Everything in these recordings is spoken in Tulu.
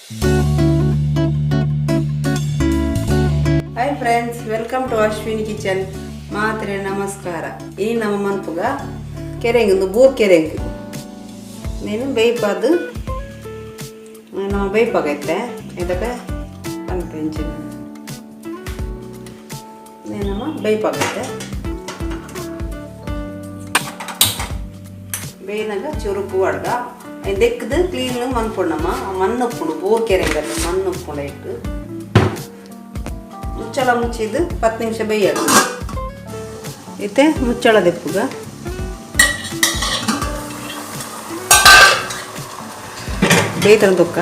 Hi friends, welcome to Ashwini kitchen. ಮಾತ್ರೆ ನಮಸ್ಕಾರ. ಈ ನಮ್ಮ ಮನ್ಪುಗ ಕೆರೆಂಗ್ ಒಂದು ಬೂರ್ ಕೆರೆಂಗ್ ನೀನು ಬೇಯ್ಪಾದು ನಮ್ಮ ಬೇಯ್ಪಾಗೈತೆ. ಇದಕ್ಕೆ ಪನ್ಪೆಂಚಿನ ನಮ್ಮ ಬೇಯ್ಪಾಗೈತೆ. ಬೇಯ್ನಾಗ ಚುರುಕು ಅಡ್ಗ ದೆಕ್ಕದು ಕ್ಲೀನ್ ಮನ್ಪುಣ್ಣಮ್ಮ ಮಣ್ಣು ಉಪ್ಪುಂಡು. ಬೂರ್ ಕೆರೆಂಗಲ್ಲಿ ಮಣ್ಣು ಉಪ್ಪುಂಡು ಇಟ್ಟು ಮುಚ್ಚಳ ಮುಚ್ಚಿದ್ದು 10 ನಿಮಿಷ ಬೇಯದು. ಇತ್ತೆ ಮುಚ್ಚಳ ದೆಪ್ಪುಗ ಬೇಯ್ತನ ತುಕ್ಕ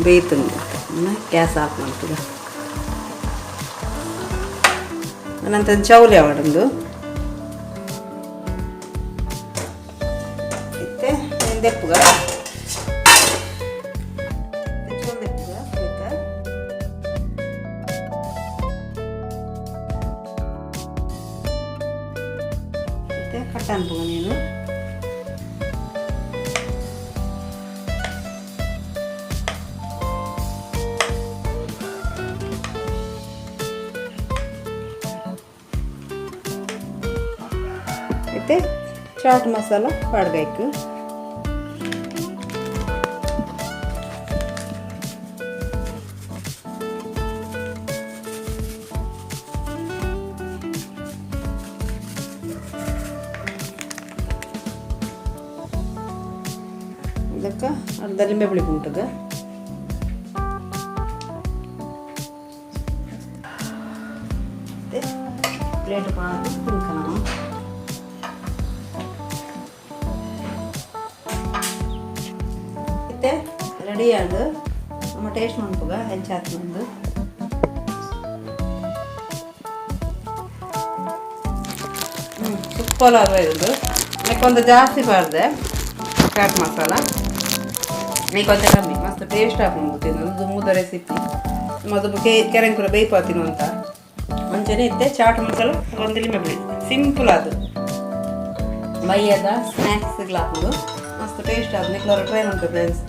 ಬೇಯ್ತಂದು ಗ್ಯಾಸ್ ಆಫ್ ಮಾಡ್ತದ. ನಂತರ ಚೌಲಿ ಅವಡೊಂದು ಇತ್ತೆ ದೆಪ್ಪುಗ ಕಟ್ ಅನ್ಪುಗ ನೀನು ಇತ್ತೆ ಚಾಟ್ ಮಸಾಲ ಪಾಡ್ಬೇಕು. ಇದಕ್ಕೆ ಅರ್ಧ ಲಿಂಬೆ ಹುಳಿ ಉಂಟದ. ಪ್ಲೇಟ್ ಪಾಡ್ದು ತಿನ್ಕಣ. ಇತ್ತೆ ರೆಡಿ ಆದು ನಮ್ಮ ಟೇಸ್ಟ್ ಮನ್ಪುಗ ಹೆಂಚಾತ್ ಬಂದು. ಸೂಪರ್ ಆದ ಇದು. ಒಂದು ಜಾಸ್ತಿ ಬಾರ್ದೆ ಚಾಟ್ ಮಸಾಲ ಕೊಂಚ ಕಮ್ಮಿ, ಮಸ್ತ್ ಟೇಸ್ಟ್ ಆಪುಂಡು ತಿನ್ನೋದು. ದುಮ್ಮುದ ರೆಸಿಪಿ ಅದು ಕೆರೆಂಗ್ ಪೂರ ಬೇಯ್ಪಾ ತಿನ್ನುವಂತ ಅಂಚನೆ ಇತ್ತೆ ಚಾಟ್ ಮಸಾಲ ಒಂದು ಲಿಂಬೆ ಹುಳಿ ಸಿಂಪಲ್ ಅದು ಮೈಯದ ಸ್ನ್ಯಾಕ್ಸ್ಗಳು ಹಾಕೋದು ಮಸ್ತ್ ಟೇಸ್ಟ್ ಆದ. ನಿಕ್ಲವ್ರ ಟ್ರೈ ಮಾಡ್ಕೊ ಫ್ರೆಂಡ್ಸ್.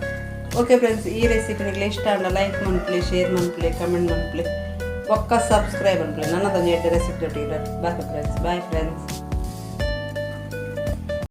ಓಕೆ ಫ್ರೆಂಡ್ಸ್, ಈ ರೆಸಿಪಿ ನಿಕ್ಲೆ ಇಷ್ಟ ಆಂಡ ಲೈಕ್ ಮನ್ಪುಲೆ, ಶೇರ್ ಮನ್ಪುಲೆ, ಕಮೆಂಟ್ ಮನ್ಪುಲೆ, ಒಕ್ಕ ಸಬ್ಸ್ಕ್ರೈಬ್ ಅನ್ಪುಲೆ. ನನ್ನದೊಂದು ಎಡ್ಡೆ ರೆಸಿಪಿ ಜೊತೆಗೆ ಬಾಯ್ ಫ್ರೆಂಡ್ಸ್, ಬಾಯ್ ಫ್ರೆಂಡ್ಸ್.